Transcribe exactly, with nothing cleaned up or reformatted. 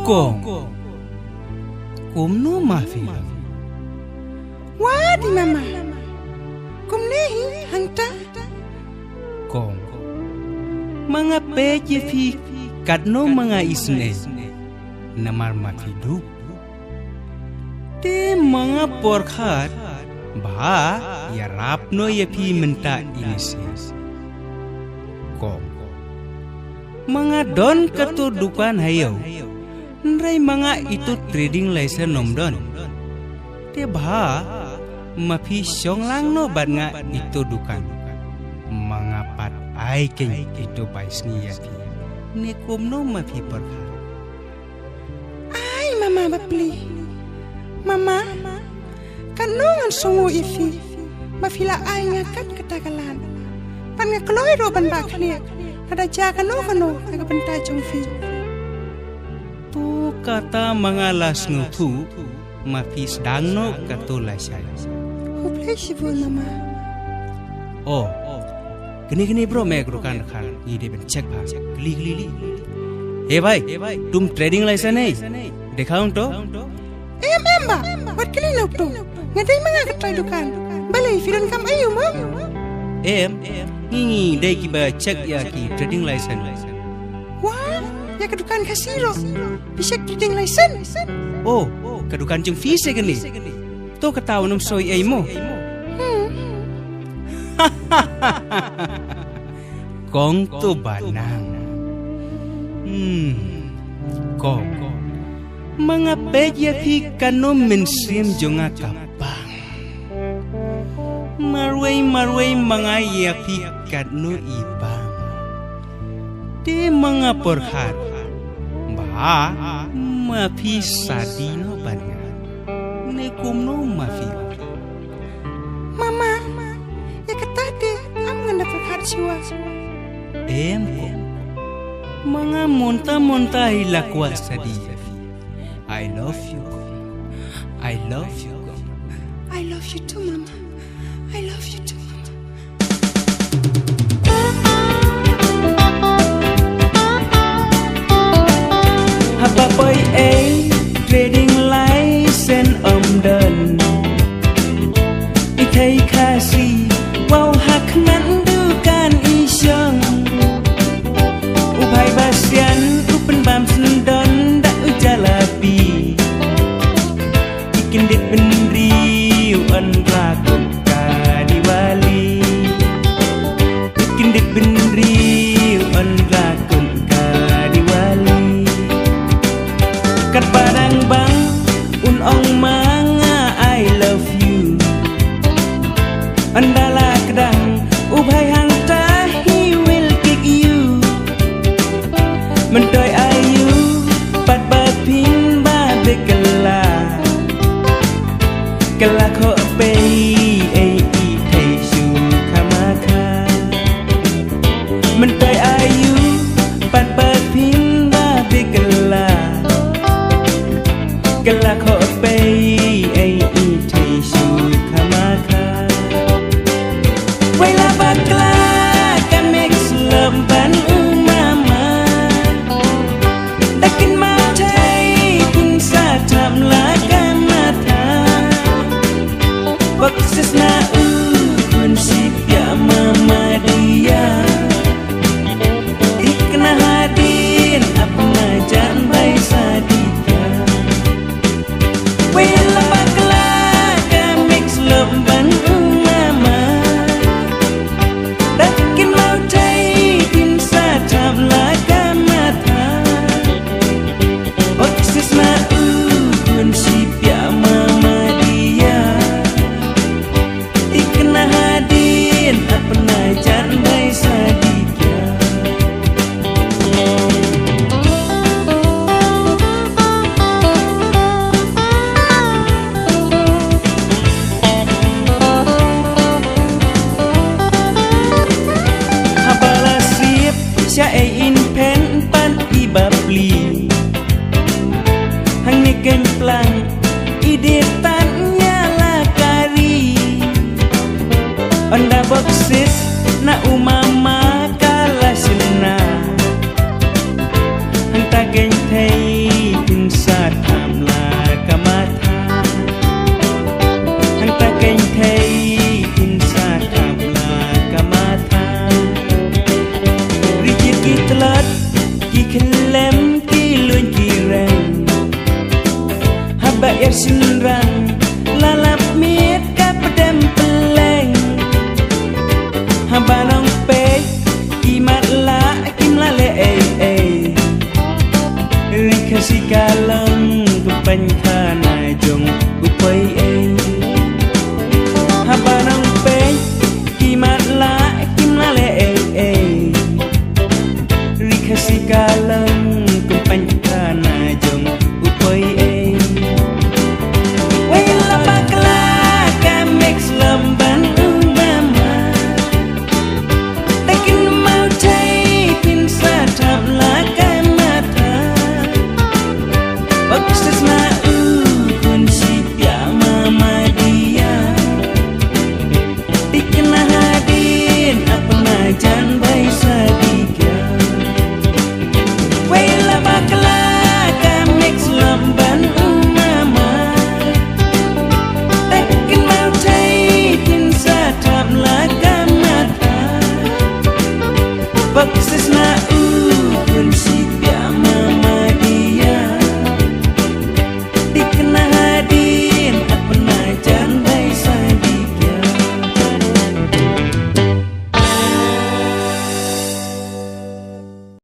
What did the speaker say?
Kong, kumno ma phi long? Wat i mama. Kumne hi hangta. Kong, ma nga peit ïa phi katno ma nga isynei. Namar ma phi duh. Te ma nga pyrkhat ba ïarap noh ïa phi mynta ine sien. Kong, ma nga don kato dukan ha ïew. Hynrei ma nga ito trading license ym don. Te ba ma phi shong lang noh bad nga ito dukan. Ma nga pat ai keiñ ito bai sngi ïa phi. Ne kumno ma phi pyrkhat? Ai mama bapli. Mama, katno ngan sngewnguh ïa phi ba phi la ai nga kat kata ka lad. Pat nga kloi ruh ban bah khlieh lada jia kano kano na ka bynta jong phi. To kata ma nga la sngewthuh, ma phi sdang noh kato lashai. Khublei shibun mama. Oh, kane kane bro, me ka dukan khan ngi dei ban check bha. Kli kli kli. He bhai, tum trading license ne? Dekha hung to? Em em ba, wat kli na uto. Nga dei ma nga ka trai dukan. Balei phi donkam aïu mo? Em, ngi ngi dei kiba check ïa ki trading license. Wah, ïa ka dukan Khasi ruh phi check trading license? Oh, ka dukan jong phi se kane. To kata u nym soi ei mo. Hmm. Kong to ba nang. Hmm. Kong, ma nga peit ïa phi katno mynsiem jong nga ka pang. Marwei marwei ma nga ïa phi katno i bang. Te ma nga pyrkhat ba ma phi shadi noh bad nga. Ne kumno ma phi? Mama, ïa kata te ym ngan da pyrkhat shuwa. Em, ma nga mynta mynta hi la kwah shadi ïa phi. I love you, Kong. I love you, Kong. I love you too, Mama. I love you too, Mama. Haba poi ei trading license ym don. I thei Khasi, wow ha khmat dukan i shong. U bhai ba sian, u pynbam syndon da u jalebi. I kyndit bynriew yn rakut ka Diwali. I kyndit bynriew yn rakut ka Diwali. Katba dang bang un ong ma nga I love you. Ynda la kdang u bhai hangta he will kick you. Myntoi aïu pat ba phin ba beh kylla. Kylla khoh pei ei i thei shu kha ma kha. Myntoi aïu pat ba phin ba beh kylla. Kylla khoh pei ei i thei shu kha ma kha. Wei la bakla ka mix love ban u mama. Da kynmaw thei kin sa thap la ka matha. Bok sis na u khun sipia mama dia. Dikna hadien apna jan bai sa dikna. Wei la bakla ka mix love ban u mama. Da kynmaw thei kin sa thap la ka matha. Bok sis na u khun sipia mama dia. Dikna hadien apna jan bai sa dikna. Haba la sip sha ei in phen pan i bapli. Hangne keiñ plang i dei tan ïa la kari. Ynda bok sis na u mama ka la shim na. Hangta keiñ thei phin ba er shynrang, la lap miet ka pdem pylleng. Haba